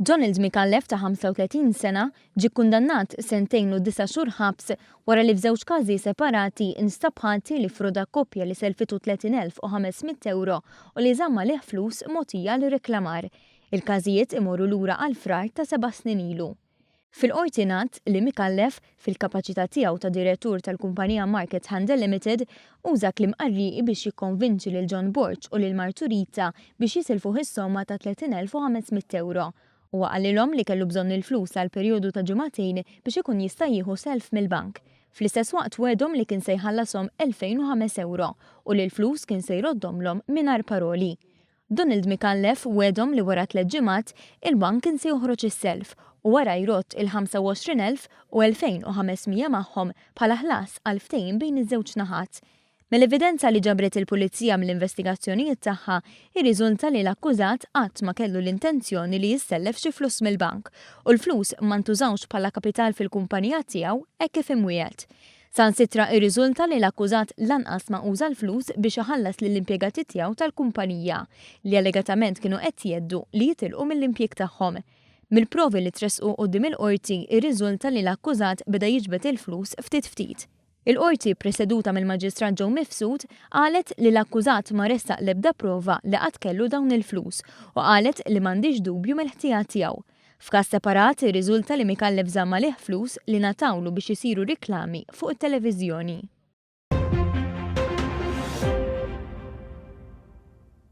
Donald Micallef ta' 35 sena ġie kkundannat sentejn u disa' xhur ħabs wara li f'żewġ każi separati nstab ħati li ffroda koppja li selfitu 30,500 ewro u li żamm għalih flus mogħtija għal reklamar. Il-każijiet imorru lura għal Frar ta' seba' snin ilu. Fil-Qorti ngħad li Micallef, fil-kapaċità tiegħu ta' direttur tal-kumpanija Market Handle Limited, uża kliem qarrieqi biex jikkonvinċi lil John Borg u lil martu Rita biex jisilfuh is-somma ta' 30,500 ewro. Huwa qalilhom li kellu bżonn il-flus għal perjodu ta' ġimagħtejn biex ikun jista' jieħu self mill-bank. Fl-istess waqt wegħdhom li kien se jħallashom 2,005 ewro u li l-flus kien se jroddhomlhom mingħajr paroli. Donald Micallef wegħdhom li wara tlett ġimgħat, il-bank kien se joħroġ is-self u wara jrodd il-25,000 u 2,500 magħhom bħala ħlas għal ftehim bejn iż-żewġ naħat. Mill-evidenza li ġabret il-Pulizija mill-investigazzjonijiet tagħha, irriżulta li l-akkużat qatt ma kellu l-intenzjoni li jissellef xi flus mill-bank u l-flus ma ntużawx bħala kapital fil-kumpanija tiegħu hekk kif imwiegħed. Saħansitra irriżulta li l-akkużat lanqas ma uża l-flus biex iħallas lill-impjegati tiegħu tal-kumpanija, li allegatament kienu qed jheddu li jitilqu mill-impjieg tagħhom. Mill-provi li tressqu quddiem il-Qorti irriżulta li l-akkużat beda jiġbed il-flus ftit ftit. Il-Qorti, preseduta mill-Maġistrat Joe Mifsud, qalet li l-akkużat ma ressaq l-ebda prova li qatt kellu dawn il-flus u qalet li m'għandhiex dubju mill-ħtija tiegħu. F'każ separat, irriżulta li Micallef żamm għalih flus li ngħatawlu biex isiru riklami fuq it-televiżjoni.